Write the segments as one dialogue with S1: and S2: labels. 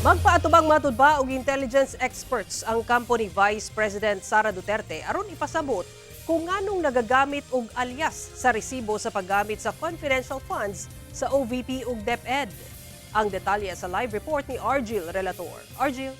S1: Magpaatubang matud ba og intelligence experts ang kampo ni Vice President Sara Duterte aron ipasabot kung nganong nagagamit og alias sa resibo sa paggamit sa confidential funds sa OVP ug DepEd. Ang detalye sa live report ni Argil Relator. Argil.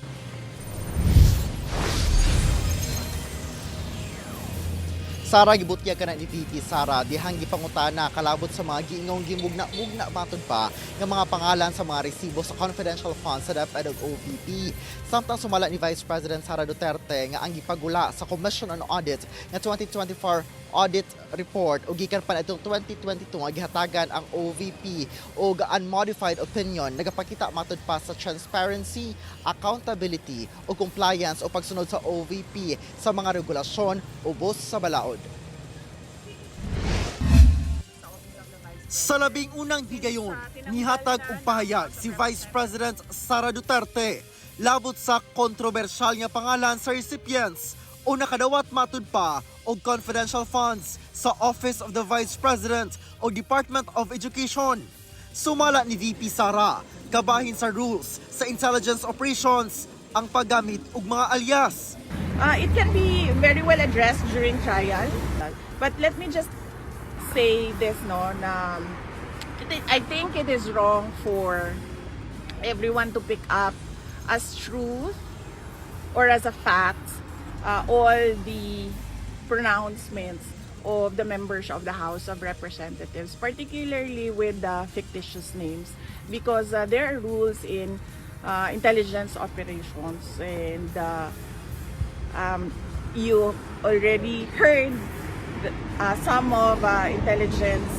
S2: Sara, gibutya ka na ni VP Sara dihang gipangutana kalabot sa mga giingong gimugna-mugna matud pa nga mga pangalan sa mga resibo sa confidential funds sa DepEd ug OVP. Samtang sumala ni Vice President Sara Duterte nga ang gipagula sa Commission on Audit nga 2024 audit report o gikan pa na itong 2022 nga gihatagan ang OVP og unmodified opinion nagapakita matud pa sa transparency, accountability o compliance o pagsunod sa OVP sa mga regulasyon ubos sa balaod. Sa 11 higayon, nihatag og pahayag si Vice President Sara Duterte labot sa kontrobersyal nga pangalan sa recipients o nakadawat matud pa og confidential funds sa Office of the Vice President o Department of Education. Sumala ni VP Sara, kabahin sa rules sa intelligence operations ang paggamit og mga alias.
S3: It can be very well addressed during trial. But let me just say this, no, na I think it is wrong for everyone to pick up as truth or as a fact all the pronouncements of the members of the House of Representatives, particularly with the fictitious names, because there are rules in intelligence operations and you already heard some of intelligence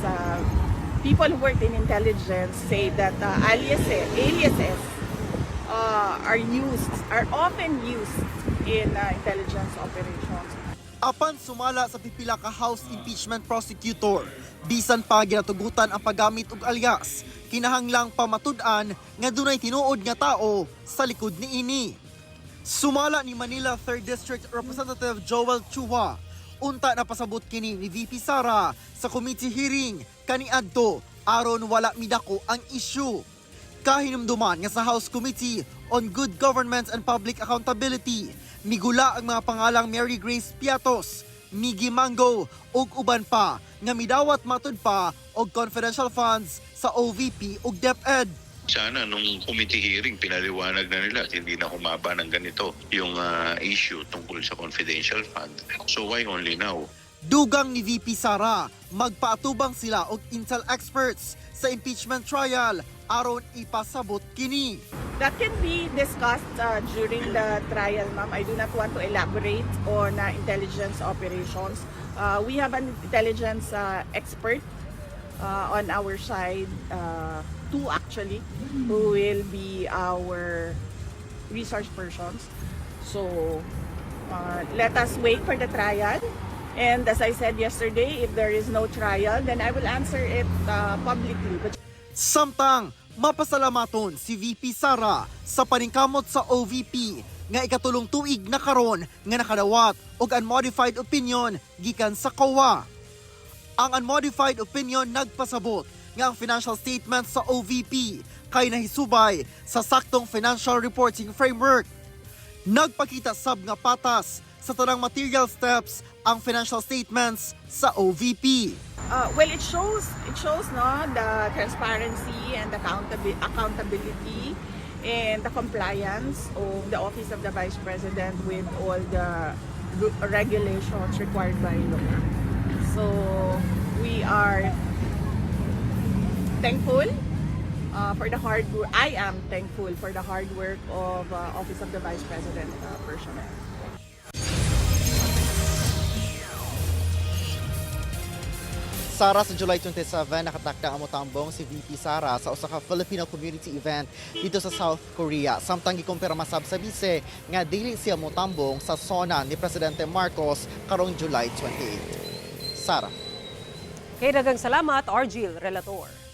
S3: people who worked in intelligence say that aliases are often used in intelligence operations.
S2: Apan sumala sa pipila ka House impeachment prosecutor, bisan pa ginatugutan ang paggamit og alias, kinahanglang pamatud-an nga dunay tinuod nga tao sa likod niini. Sumala ni Manila 3rd District Representative Joel Chua, unta na pasabot kini ni VP Sara sa committee hearing kaniadto aron wala midako ang issue. Kahinumduman nga sa House Committee on Good Government and Public Accountability, migula ang mga pangalang Mary Grace Piatos, Miggy Mango ug uban pa nga midawat matud pa og confidential funds sa OVP ug DepEd.
S4: Sana nung committee hearing, pinaliwanag na nila at hindi na humaba ng ganito yung issue tungkol sa confidential fund. So why only now?
S2: Dugang ni VP Sara, magpaatubang sila og intel experts sa impeachment trial aron ipasabot kini.
S3: That can be discussed during the trial, ma'am. I do not want to elaborate on intelligence operations. We have an intelligence expert on our side, two actually, who will be our resource persons. So let us wait for the trial. And as I said yesterday, if there is no trial, then I will answer it publicly. But
S2: Samtang mapasalamaton si VP Sara sa paningkamot sa OVP nga 3 tuig na karon nga nakadawat og unmodified opinion gikan sa COA. Ang unmodified opinion nagpasabot nga ang financial statement sa OVP kay nahisubay sa saktong financial reporting framework. Nagpakita sab nga patas sa tanang material steps ang financial statements sa OVP.
S3: Well, it shows, no, the transparency and accountability and the compliance of the Office of the Vice President with all the regulations required by law. So we are thankful for the hard work. I am thankful for the hard work of Office of the Vice President personnel.
S2: Sara, sa July 27, nakatakda ang motambong si VP Sara sa usa ka Filipino community event dito sa South Korea. Samtang gikumpirma sab sa bise nga dili siya motambong sa SONA ni Presidente Marcos karong July 28. Sara.
S1: Kay daghang salamat, Argil Relator.